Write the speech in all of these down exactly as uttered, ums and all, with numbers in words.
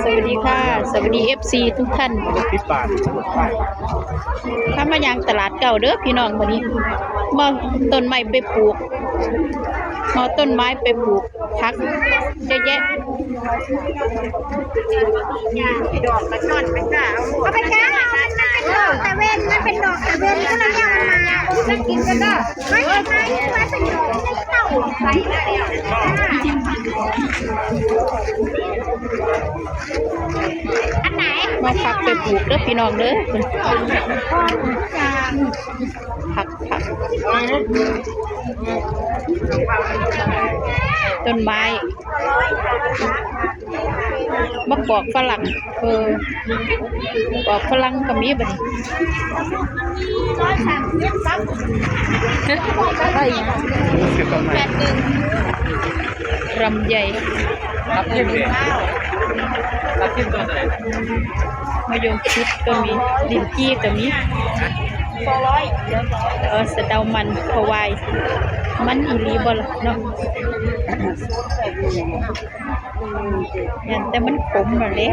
สวัสดีค่ะ สวัสดี เอฟซี ทุกท่าน สิบบาท ถ้ามาย่างตลาดเก่าเด้อพี่น้อง วันนี้มาเอาต้นไม้ไปปลูก มาเอาต้นไม้ไปปลูก ผักเยอะแยะ ดอกกระช่อนไปค่ะ เอาไปจ้า มันเป็นดอกตะเวน มันเป็นดอกตะเวน ก็เลยเอามา จะกินกันเด้อ ไม่ใช่ ไม่ใช่ เป็นดอกที่เต่า อันไหน มาผักไปปลูกเด้อพี่น้องเด้อ ผัก ผัก ต้นไม้ มะกอกฝรั่ง เออ มะกอกฝรั่งก็มีบัดนี้ แปดหนึ่ง ลำไย ทับทิมเนี่ย ทับทิมตัวเท่าไหร่ มะยงชิดก็มี ลิ้นจี่ก็มี เออ สะเดามัน เพราะว่ามันอีหลีบ่ล่ะเนาะ ย่านแต่มันขมนั่นแหละ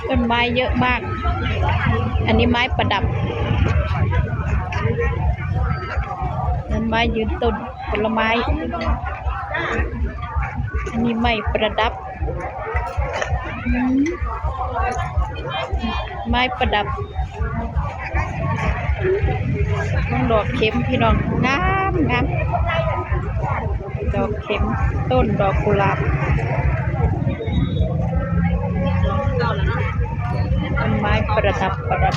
ต้นไม้เยอะมาก อันนี้ไม้ประดับ ต้นไม้ยืนต้น ผลไม้ อันนี้ไม้ประดับ อืม ไม้ประดับ ดอกเข็มพี่น้อง งามงาม ดอกเข็ม ต้นดอกกุหลาบ ต้นไม้ประดับประดับ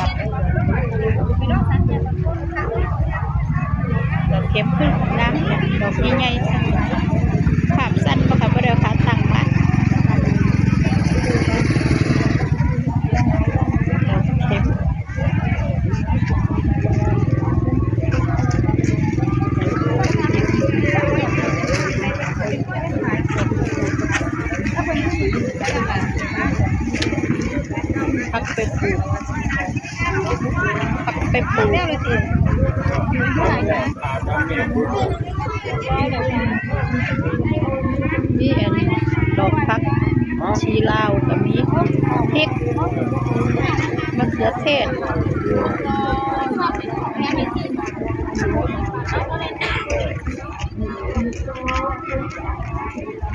ดอกเข็มคืองาม ดอกใหญ่ๆ ภาพสั้นบ่คะ บ่ได้เอาขาตั้งมา ดอกเข็ม ผักไปปลูก ผักไปปลูก มีอันดอกผักชีลาวก็มี พริก มะเขือเทศ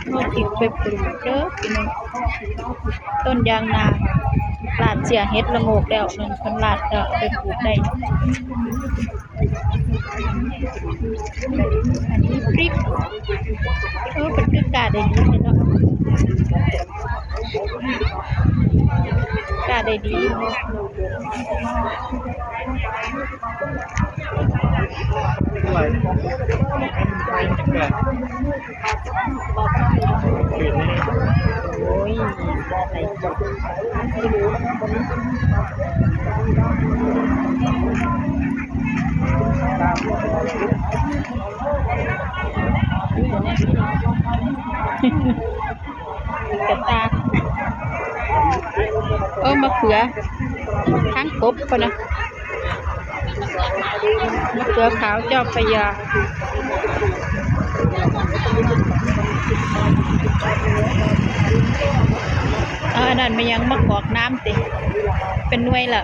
เอาพริกไปปลูกเด้อพี่น้อง ต้นยางนา ลาดเสียเห็ดละโงกแล้ว นั่นเพิ่นลาดแล้วเอาไปปลูกได้ อันนี้พริก เออ เพิ่นคือกล้าได้ดีแท้เนาะ กล้าได้ดี โอ้ย กระตา เออ มะเขือ ทางกบพะนะ มะเขือขาวเจ้าพระยา เอาอันนั้นมายังมะกอกน้ำติ เป็นหน่วยละ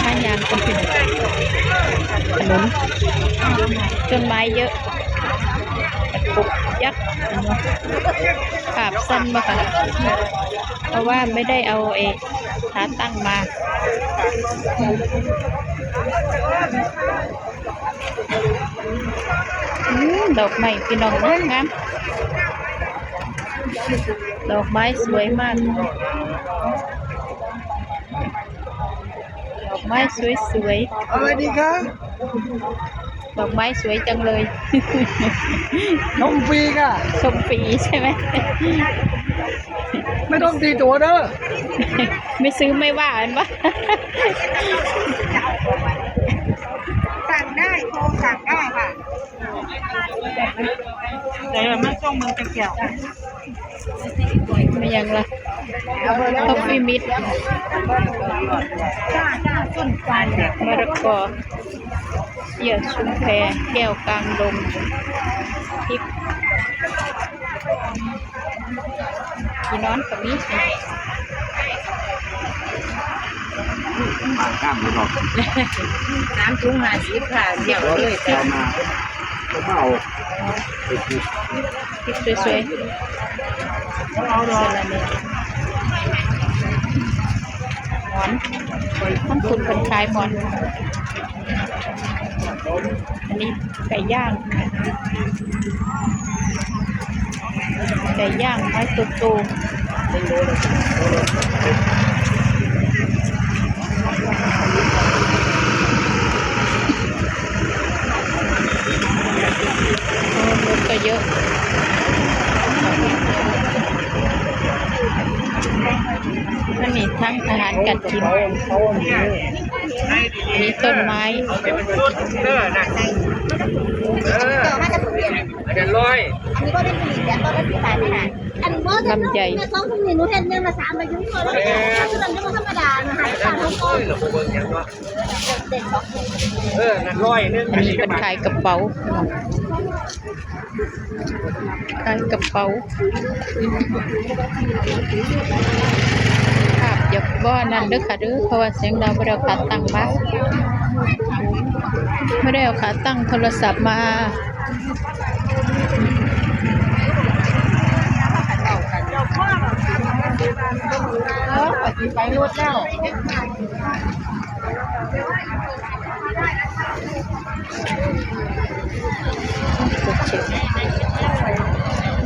ทางย่างก็เป็นถนน ต้นไม้เยอะ กบยักษ์ ภาพสั้นมาค่ะ เพราะว่าไม่ได้เอาไอ้ขาตั้งมา อืม ดอกไม้พี่น้อง งามงาม ดอกไม้สวยมาก ดอกไม้สวยๆ อะไรดีคะ ดอกไม้สวยจังเลย ชมฟรีค่ะ ชมฟรีใช่ไหม ไม่ต้องตีตั๋วเด้อ ไม่ซื้อไม่ว่ากันปะ เดี๋ยวมาส่งเมืองตะเกียบ ไม่ยังละ Coffee Mix มะละกอ เยื่อชุมแพ แก้วกลางดง พริก พี่น้องก็มี ปานข้ามไปดอก สามถุงห้าสิบค่ะ เดี๋ยวเลยจ้ะ เอามา ก็มาเอา ไปปลูก พริกสวยๆ สะระแหน่ หมอน ทั้งคุณเป็นขายหมอน อันนี้ไก่ย่าง ไก่ย่างไม้โตๆ โอ้ รถก็เยอะ มันมีทั้งอาหารการกิน มีต้นไม้ เออ นะ เออ อันนี้ร้อย อันนี้ก็เป็นผลิตแล้วก็เป็นสิบบาทนี่นะ อันเมื่อ ลำไย เมื่อสองถุงนี่หนูเห็นเนี่ยมาสามใบยุ่งเขาแล้ว เออ ก็เป็นธรรมดานะคะ เออ นั่นร้อยหนึ่ง อันนี้เป็นขายกระเป๋า ขายกระเป๋า ภาพอย่าบ่นั่นเด้อค่ะเด้อ เพราะว่าเสียงดัง บ่ได้เอาขาตั้งมา ไม่ได้เอาขาตั้งโทรศัพท์มา เออ ไปรถแล้ว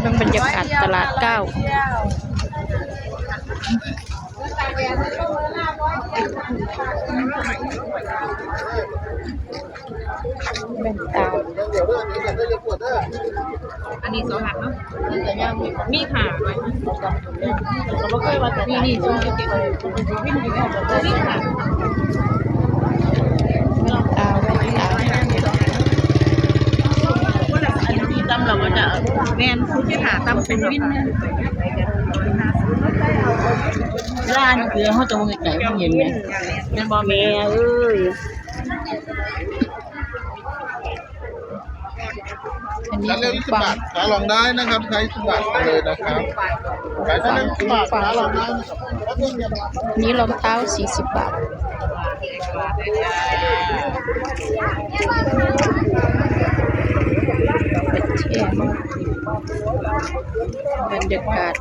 เบิ่งบรรยากาศตลาดเก้า แว่นตา อันนี้สองหลักเนาะ มีค่ะ นี่ นี่ นี่ค่ะ แว่นตา แว่นตา อันนี้ตำเราก็จะ แม่น คุณที่หาตำเป็นวินเนี่ย ร้านคือเขาจะมองไกลๆ มันเห็นไหม แม่นบ่แม่เอ้ย อันนี้ ขนมปัง ขายลองได้นะครับ ใช้สิบบาทเลยนะครับ ขายได้เลยสิบบาท ขนมปัง ขายลองได้นะครับ นี่รองเท้าสี่สิบบาท เท่มาก บรรยากาศ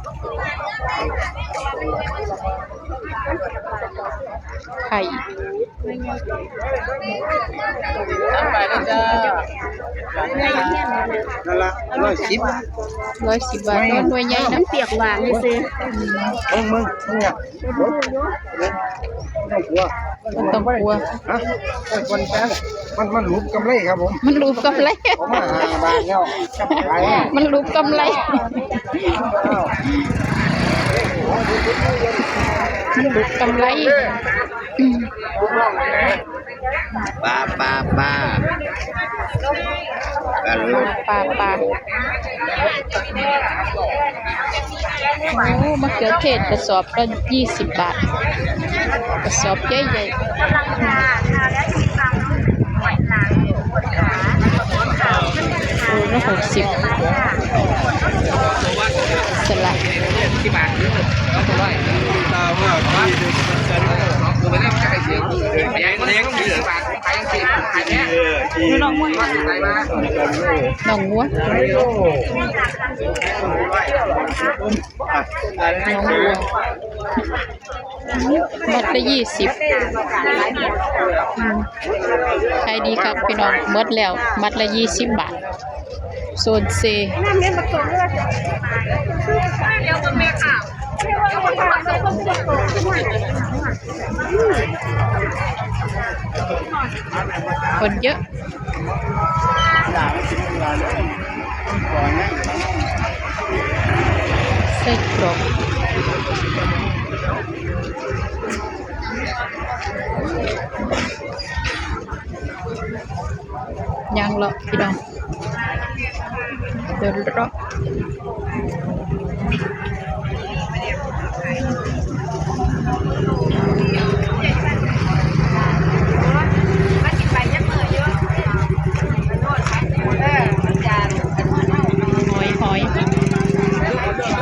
ไข่ นั่นละ ร้อยสิบ ร้อยสิบบาท หน่วยใหญ่นะ มันเปียกหวานเลยสิ มึง มึง มึงเนี่ย ไม่ต้องกลัว ไม่ต้องกลัว ฮะ มัน มันหลุดกำไรครับผม มันหลุดกำไร ผมมาห้าบาทแล้ว ขาย มันหลุดกำไร มันหลุดกำไร อืม ปลา ปลา ปลา กันลูก ปลา ปลา โอ้ มะเขือเทศกระสอบละยี่สิบบาท กระสอบใหญ่ๆ โลละหกสิบ สลัด น้องงัว น้องงัว มัดละยี่สิบ อืม ขายดีคักพี่น้อง หมดแล้ว มัดละยี่สิบบาท โซนเซ คนเยอะ ไส้กรอก ย่างเลาะพี่น้อง เดินเลาะ หอย หอย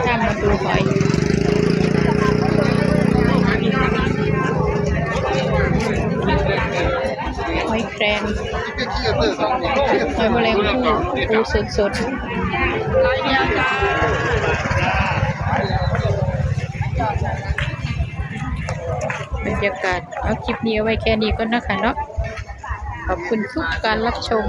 ตามมาดูหอย หอยแครง หอยแมลงภู่ ปูสดๆ บรรยากาศ เอาคลิปนี้เอาไว้แค่นี้ก่อนนะคะเนาะ ขอบคุณทุกการรับชม